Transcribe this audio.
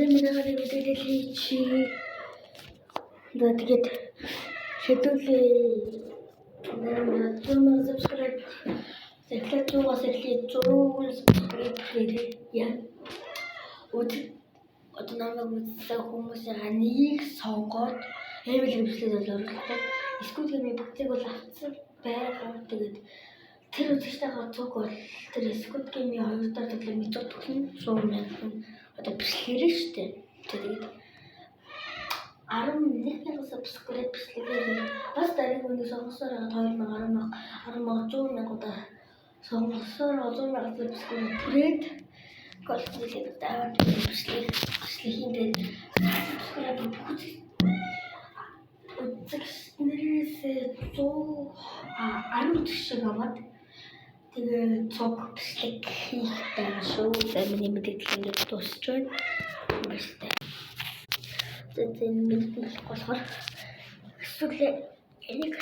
Миний мэдээлэл хийчихье. За, тэгээд шийдвүлээ. 100 subscribe. Эхлээд 100-аас эхлээд 100 subscribe хийрээ. Яа. Одоо намайг үзсэн хүмүүсийн нэгийг сонгоод амар л хэмжлээд бол оруулахгүй. Squid Game-ийн бүгдийг бол авцсан байгаа. Тэгээд тэр үзэгчтэйгээ цуг бол тэр Squid Game-ийн хоёр дахь тоглоомын цуг төлнө, 100 мянган одоо бичлэгээрээ шүү дээ. Тэгээд 11 мянган subscribe бичлэгээр бас дараагийн үнийг сонгосоор 2000, 10 мянга, 10 мянга, 100 мянга удаа сонгосоор 100 мянга subscribe түрээд гол нэлээд аваад бичлэг хийн. Тэгээд subscribe бүх үзэгчнэрээс 100 10 үзэгч шиг аваад тэгээ цуг бичлэг хийх байгаа шүү. За, миний мэдээлэл ингээд дуусч байна. Баяртай. За, энэ мэдээлэл болохоор эсвэл энийг